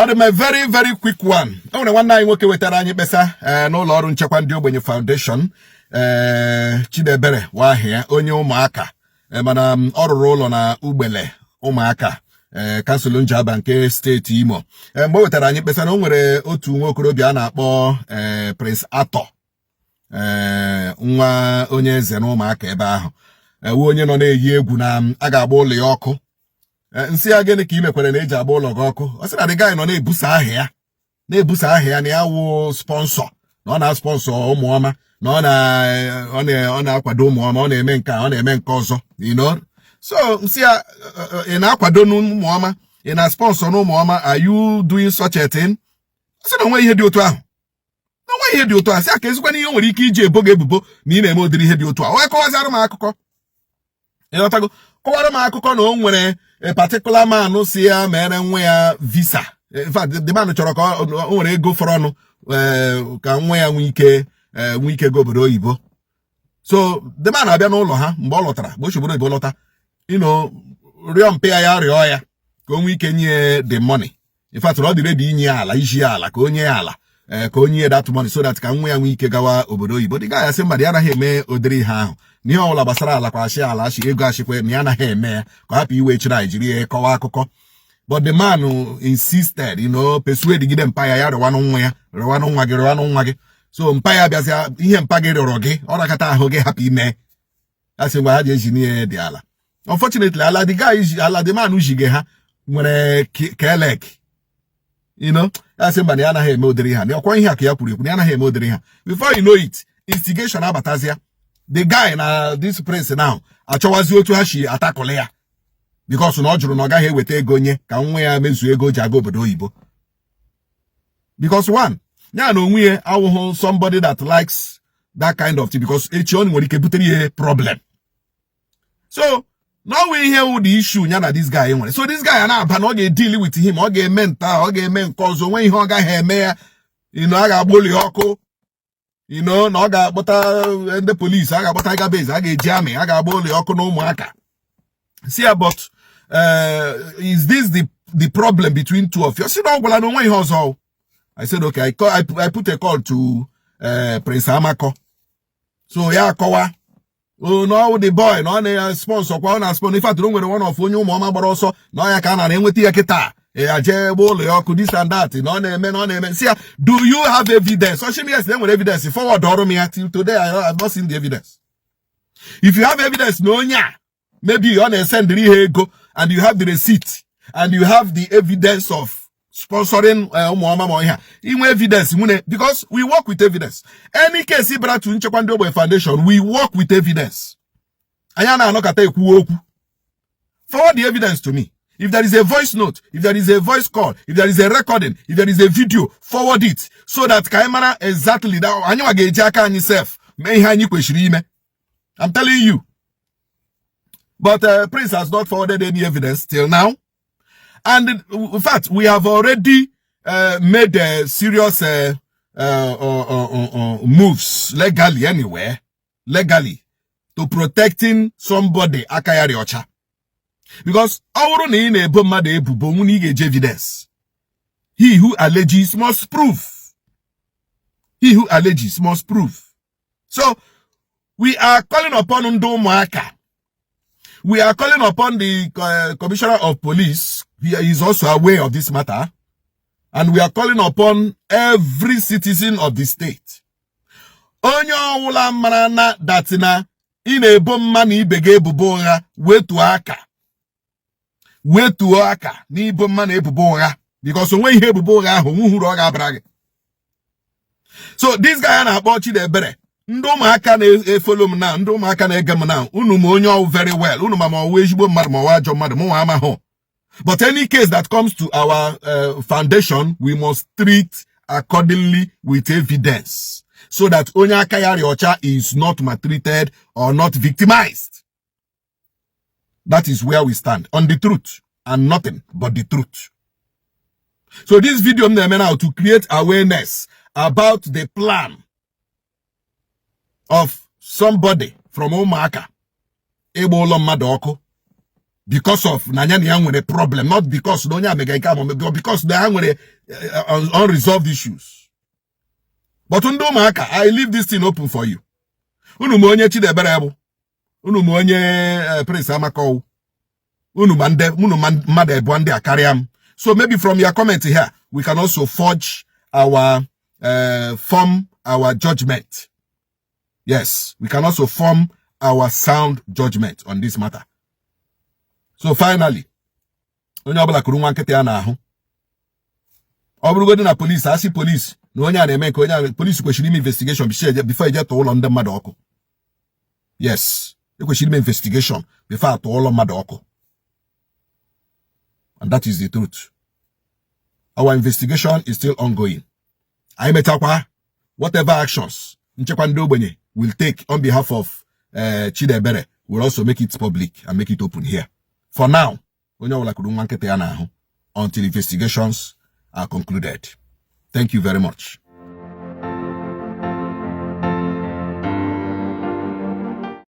Ọ dị m a very, very quick one. O nwere nwanne anyị nwoke wetara anyị mkpesa n'ụlọ ọrụ Nchekwa Ndị Ogbenye Foundation. Chidebere Wahia, onye Ụmụaka, mana ọ rụrụ ụlọ na Ugbele Ụmụaka, kansụl Njaba nke steeti Imo. Mgbe o wetara anyị mkpesa na o nwere otu nwa okorobịa a na-akpọ Prince Atọ, nwa onye eze na Ụmụaka ebe ahụ, ewu onye nọ na-eyi egwu na a ga-agba ụlọ ya ọkụ. Nsị ya, gịnị ka ị mekwere na eji agba ụlọ gị ọkụ? Ọ sị na the guy nọ na-ebusa aha ya, na-ebusa aha ya na ya wụ sponsor, na ọ na-sponsor ụmụọma, na ọ na-akwado ụmụọma, ọ na-eme nke a, ọ na-eme nke ọzọ. So nsị ya, ị na-akwado n'ụmụọma? Ị na-sponsor n'ụmụọma? Are you doing such a thing? Ọ sị na onwe ihe dị otu ahụ, na onwe ihe dị otu ahụ. Sị ya ka ezikwana ihe o nwere ike iji ebo gị ebubo na ị na-eme ụdịrị ihe dị otu a. O wee kọwaziara m akụkọ, ịghọtago, kọwara m akụkọ na o nwere a particular man si ya mere nwa ya visa. In fact, the man chọrọ ka o nwere ego fọrọ ọnụ ka nwa ya nwee ike gaa obodo oyibo. So the man abịa n'ụlọ ha mgbe ọ lọtara, mgbe o si obodo oyibo lọta, rịọ mpe ya, ya rịọ ya ka o nwee ike nye the money. In fact, na ọ dị ready inye ya ala, iji ya ala, ka o nye ya ala, ka o nye ya that money so that ka nwa ya nwee ike gawa obodo oyibo. Dị ya sị mba, ya anaghị eme ụdịrị ihe ahụ, na ihe ọbụla gbasara ala kwa ashị ala, ashị ego, ashịkwa, na ya anaghị eme ya, ka ọ hapụ iwe chiri anyị jiri ya kọwa akụkọ. But the man insisted, persuade gide mpa ya, ya rịwanụ nwa ya, rịwanụ nwa gị, rịwanụ nwa gị. So mpa ya bịazịa, ihe mpa gị rịọrọ gị, ọ rakata ahụ gị hapụ ime ya, sị ngwa, ha ji eji n'ihe dị ala. Unfortunately, ala the guy ji, ala the man jige ha nwere kelek. Ya sị mba, na ya anaghị eme ụdịrị ha, na ọkwa ihe a ka ya kwuru ekwu, na ya anaghị eme ụdịrị ha. Before you know it, instigation abatazịa. The guy na this prince now achọwazi otu ha si atakụlị ya, because na ọ jụrụ na ọ gaghị eweta ego nye ka nwa ya mezuo ego o ji aga obodo oyibo. Because one, ya na onwe ya awụhụ somebody that likes that kind of thing, because echi ọ nwere ike butere ihe problem. So na ọnwa ihe wụ the issue ya na this guy nwere. So this guy a na-aba na ọ ga-edeal with him, ọ ga-eme nta, ọ ga-eme nke ọzọ, onwe ihe ọ gaghị eme ya, a ga-agba ya ọkụ, na ọ ga-akpọta ndị polisi, a ga-akpọta Tiger Base, a ga-eji amị, a ga-agba ụlọ ya ọkụ na Ụmụaka. See ya, but is this the problem between two of you? Si na ọ gwara na onwe ihe ọzọ. I said okay. I put a call to Prince Amako. So ya akọwa o na ọ the boy na ọ na-sponsor kwa, ọ na-sponsor. In fact, o nwere one of onye ụmụọma gbara ọsọ na ọ ya ka a nara enweta ya kịta, ya jee gba ụlọ ya ọkụ, this and that, na ọ na-eme, na ọ na-eme. Si ya, do you have evidence? Ọ sị m yes, na enwere evidence, forward ọrụ m ya. Till today, I have not seen the evidence. If you have evidence na onye a maybe ọ na-esendịrị ihe ego, and you have the receipt and you have the evidence of sponsoring ụmụọma, ma ihe a inwe evidence nwune, because we work with evidence. Any case bịara to Nchekwa Ndị Ogbenye Foundation, we work with evidence. Anyị na-anọkọta ekwu okwu. Forward the evidence to me. If there is a voice note, if there is a voice call, if there is a recording, if there is a video, forward it so that ka anyị mara exactly that anyị nwa ga-eji aka anyị sef mee ihe anyị kwesịrị ime. I'm telling you. But Prince has not forwarded any evidence till now. And in fact, we have already made serious moves legally anywhere, legally, to protecting somebody aka ya dị ọcha. Because ọ bụrụ na ị na-ebo mmadụ ebubo, nwụ na ị ga-eji evidence. He who alleges must prove. He who alleges must prove. So we are calling upon ndị Ụmụaka. We are calling upon the commissioner of police. He is also aware of this matter. And we are calling upon every citizen of the state. Onye ọwụla mara na that na ị na-ebo mma na ibe gị ebubo ụgha, wetuo aka, wetuo aka n'ibo mma na ebubo ụgha, because onwe ihe ebubo ụgha ahụ nwuhuru ọ ga-abara gị. So this guy a na-akpọ Chidiebere, ndị ụmụaka na-efollow m na ndị ụmụaka na-ege m na unu ma onye ọwụ very well, unu ma ma ọwụ ezigbo mmadụ ma ọwụ ajọ mmadụ, mụ nwa amahụ. But any case that comes to our foundation, we must treat accordingly with evidence so that onye aka ya rị ọcha is not maltreated or not victimized. That is where we stand on the truth and nothing but the truth. So this video m na-eme now to create awareness about the plan of somebody from Ụmụaka ịgba ụlọ mmadụ ọkụ. Because of na ya na ya nwere problem, not because na onye amega nke ama, but because na ha nwere unresolved issues. But ndị ụmụaka, I leave this thing open for you. Unu ma onye Chidebere bụ, unu ma onye Prince Amaka ọwụ, unu ma ndị, unu ma mmadụ abụọ ndị a karịa m. So maybe from your comment here, we can also forge our form our judgment. Yes, we can also form our sound judgment on this matter. So finally, onye ọbụla kụrụ nwa nkịtị ya n'ahụ. Ọ bụrụgodị na polisi asị polisi na onye a na-eme nke onye a, polisi kwesịrị ime investigation before eje tụọ ụlọ ndị mmadụ ọkụ. Yes, ekwesịrị ime investigation before atụọ ụlọ mmadụ ọkụ, and that is the truth. Our investigation is still ongoing. Anyị mechakwa, whatever actions nchekwa ndị ogbenye will take on behalf of Chidebere will also make it public and make it open here. For now, onye ọbụla kụrụ nwa nkịta ya n'ahụ until investigations are concluded. Thank you very much.